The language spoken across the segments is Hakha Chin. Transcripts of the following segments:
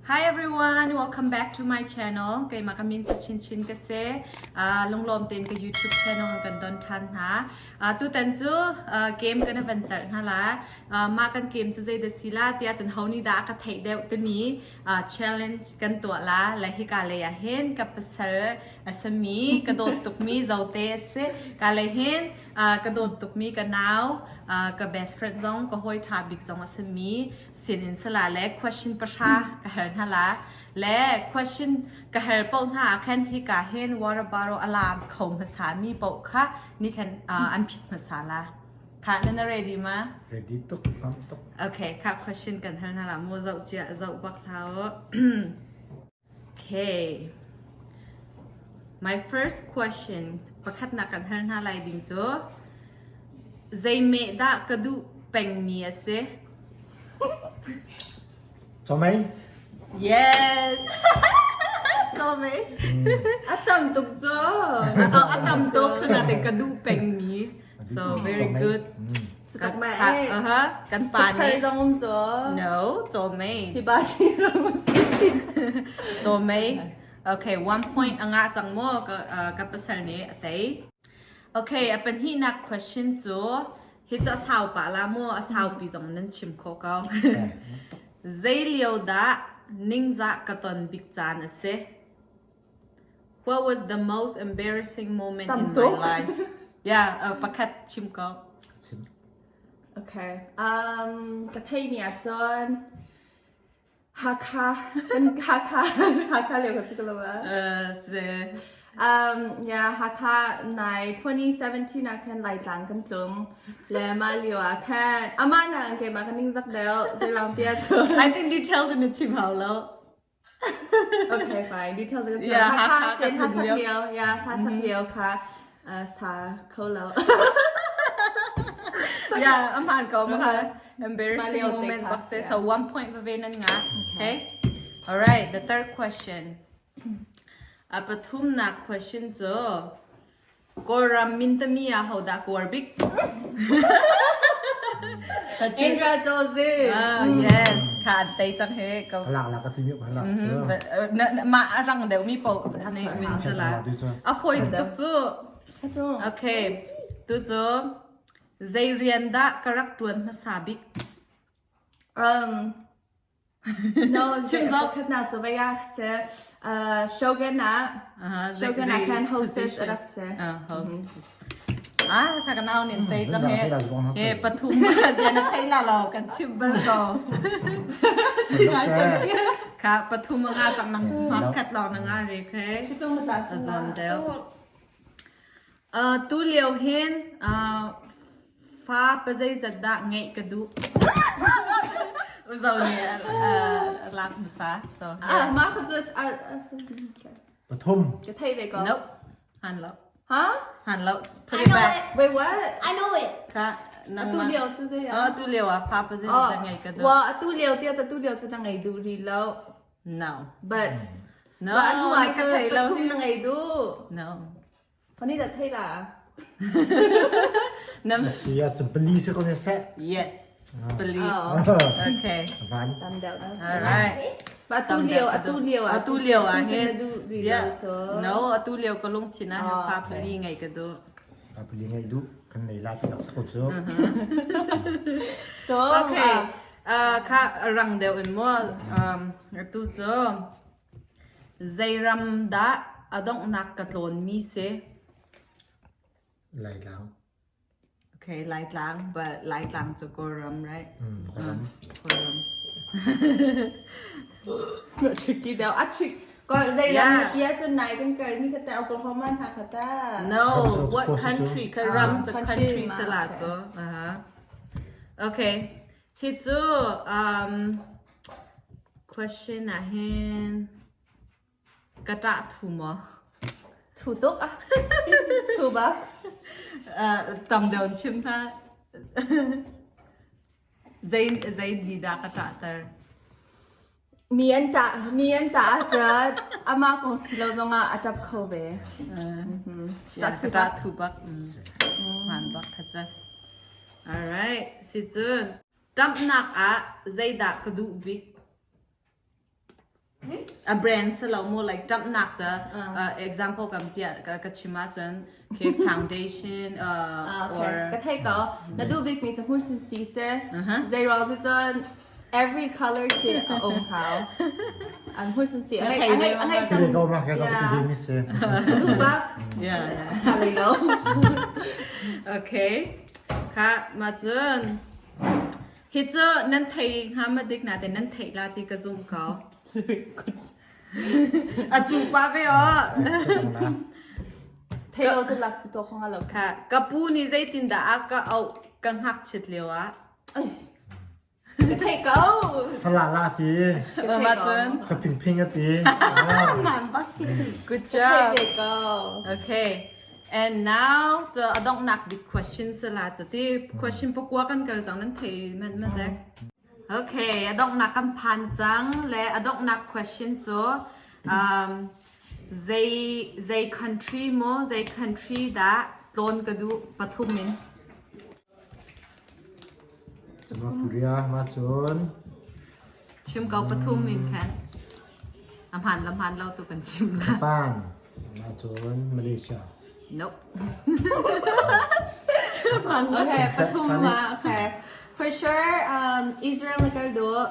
Hi everyone, welcome back to my channel. Keimah ka min cu Chin Chin ka si. Lunglawm tein ka YouTube channel kan don ṭhan hna. Tutan cu game kan van celh hna la. Mah kan game cu zeidah si la tiah cun ho nih dah a ka theih deuh timi challenge kan tuah la. Le hika lei ah hin ka pasal a sami ka dawt tukmi Zote a si. Ka lei hin ka dawt tukmi ka nau, ka best friend zong, ka hawi ṭha bik zong a simi sinin sala le question pahra ka hal hna la le question ka hal paoh hna ah khan hika hin water bottle a lam kho hmasa mi paoh kha ni khan an phit hmasa la kha na na ready ma? Ready tuk, pam tuk. Okay, kha question kan hal hna la mu. Zoh cia zoh bak hlah. Okay, my first question, pakhatnak kan hal hna lai ding cu zei meh dah ka duh pengmi a si? Chomei. Yes. Chomei. A tam tuk cu. A tam tuk sinain ka duh pengmi. So very good. Satak ma eh. Kan pa nih. Sakhar zong um cu. No, chomei. Hi ba chi zong si. Chomei. Okay, 1 point a ngah cang maw ka ka pasal nih a tei. Okay, a pahnihnak question cu hi cu a sau pah la maw, a saupi zong nan chim khawh ko. Zei lio dah ningzah ka ton bik caan a si? What was the most embarrassing moment in my life? Yeah, pakhat chim ko. Chim. Okay. Ka theimi ahcun Hakha, kan Hakha, Hakha lio ka cu ka lo ah. Si. Yeah, Hakha nai 2017 ah khan Laitlang kan tlung. Le mah lio ah khan amah na keimah ka ningzak deuh zeiruang tiah cun. I think details in chim hau lo. Okay, fine. Details ka Yeah, Hakha Hakha sen ka ha sak lio. lio. Yeah, ha sak lio kha sa kho lo. Yeah, a hmaan ko ma embarrassing Malio te moment kha, bak se. yeah. So 1 point veve nan nga. Okay. All right, the third question. A pathumnak question cu Kawlram mintami ah hodah kuar bik? Indra Jozi. Ah, yes. Kha an tei cang he ko. Halak la ka timi halak cu. Mah a rang deuh mi paoh nih win sala. A fawi tuk cu. Okay. Tu cu zei rian dah ka rak tuan hmasa bik? No, Chim zok. Pakhatnak cu vai ah se Shogun ah Shogun ah khan hostess a rak si. Host. Ah, kha kan au nin tei cang he. He pathum zian a thei la lo kan chim bal ko. Chingai cang. Kha pathum nga cang nang ma khat lo na nga re khe. Azon deu. Tu lio hin Fa pazeizat dah ngeih ka duh? Uzo nih a lak hmasa. So, Ah, mah kha cu Pathum. Ka thei ve ko. Nope. Han lo. Huh? Han lo. Put I it know back. it. Wait, what? I know it. Ka Atu nangmah. lio cu zei Oh, atu lio ah fa pazeizat dah ngeih ka duh? Wa atu lio tiah atu lio cu na ngei duh rih lo. No. But No. but anu ah na ka cu thei lo pathum hi. na ngei duh. No. Pani dah thei la. Nam Si ah cun pali si ko ne seh. Yes. Pali. Oh. Okay. Van. Tam deuh na. All right. Ba atu lio atu lio ah Atu lio ah hin hin. Yeah. No, atu lio ka lungthin ah Oh, fa pali ngei ka duh. Fa pali ngei duh. Kan nei la ti sak ko cu. So, Okay. Kha rang deuh in mo atu cu Zei ram dah a donghnak ka tlawnmi si? Laitlang. Okay, Laitlang, but Laitlang cu Kawlram, right? Kawlram. Kawlram. Tricky deuh. A trick. Ko zei ram na ti ahcun nai kan kal mi kha ta Oklahoma hna kha ta. No, what country? Ka ram cu country sala cu. Okay. Hi cu question ah hin ka ṭah thu maw? Thu tuk ah. Thu bak. Tam deuh in chim hlah. Zei zei ni dah ka ṭahter? Mi an ṭah mi an ṭah ahcun amah kong si lo zongah a ṭap kho ve. Ṭah thu bak. Thu bak. Hmaan bak kha cu. Alright, si cun ṭamhnak ah zeidah ka duh bik? A brand si lo mu like ṭamhnak ca example kan piah ka chim ahcun okay foundation Okay. or Ka thei ko. Na duh bik mi cu hmursin si si. Zeiruang ti cun every color khi a um hau. An hmursin si. Na Angai thei angai ve angai Si le ko ma ka zong ti mi si. Na duh bak. Yeah. Tha lei lo. Okay. Kha ma cun Hi cu nan thei hnga ma dik natein nan theih la ti ka zumh ko. A cu pa ve aw. Thei lo cu lak to kho nga lo. Kha ka pu nih zeitindah a ka auh ka ngakchit lio ah. Ka thei ko. Fala la ti. Ma cun. Ka ping ping a ti. Good Ka job. thei ve ko. Okay. And now cu a donghnak big question si la cu ti question pakua kan kal cang nan thei man man dek. Okay, a donghnak kan phan cang le a donghnak question cu um, zei zei country maw zei country dah tlawn ka duh pathum in. North Korea ma cun Chim ko pathum in khan. A hmaan la hmaan lo tu kan chim la. Japan ma cun Malaysia. Nope. Okay, pathum ma. Okay. For sure, um, Israel na kal duh.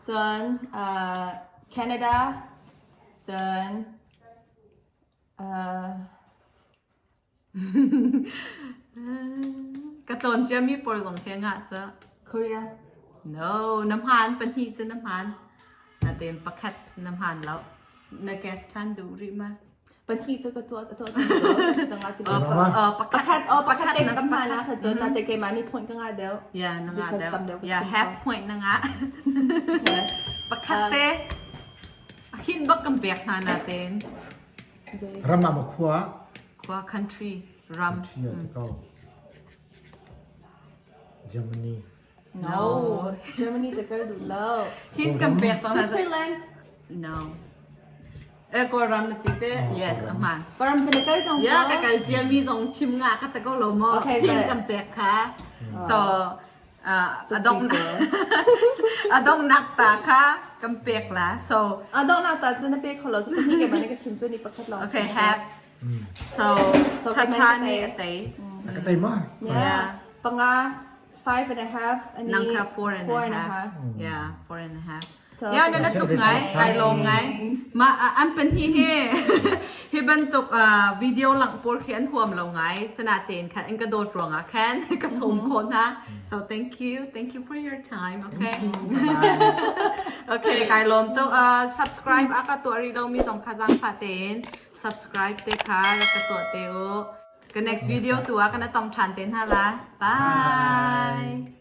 Cun uh, Canada. Cun uh, Ka tlawn ciami pawl zong khi ngah cu. Korea. No, na hmaan pahnih cu na hmaan. Natein pakhat na hmaan lo. Na guess ṭhan duh rih ma? Pahnih cu ka tuah tuah ka ngah ti lo. Pakhat Pakhat oh pakhat te ka hmaan la kha cun nate keimah nih point ka ngah deuh. Yeah, na ngah Because tam deuh. deuh ka Yeah, chim half ko. point na ngah. Okay. Pakhat te. A hin bak kan pek hna natein. Ram ah maw khua? Khua country ram. Country ah ti ko. Germany. No. Germany ca kal duh lo. Hin kan pek cang hna. Switzerland. No. Eh Kawlram na ti te? Yes, a hmaan. Kawlram ca na kal cang Ya, ka kal ciami zong chim nga ka ta ko lo maw? Okay, Hin but- kan pek kha. So, a donghnak a donghnak ta kha kan pek la so A donghnak ta cu na pe kho lo cu pahnih keimah nih ka chim cu ni pakhat lawng okay have so So, tha keimah tha nih nih ka a tei Ka tei ma? Yeah. Panga five and a half ani nang kha four and four a and a half half. yeah four and a half So, Ya na na tuk ngai kai lawm ngai ma an pan hi he hi bantuk video lang por khi an huam lo ngai sana tein khan an ka dawt ruangah khan ka som kho hna so thank you thank you for your time okay okay kai lawm tuk subscribe a ka tuah rih lo mi zong kha zang fa tein subscribe te kha ka tuah te u ka next video tu ah kana tong than te hna la bye.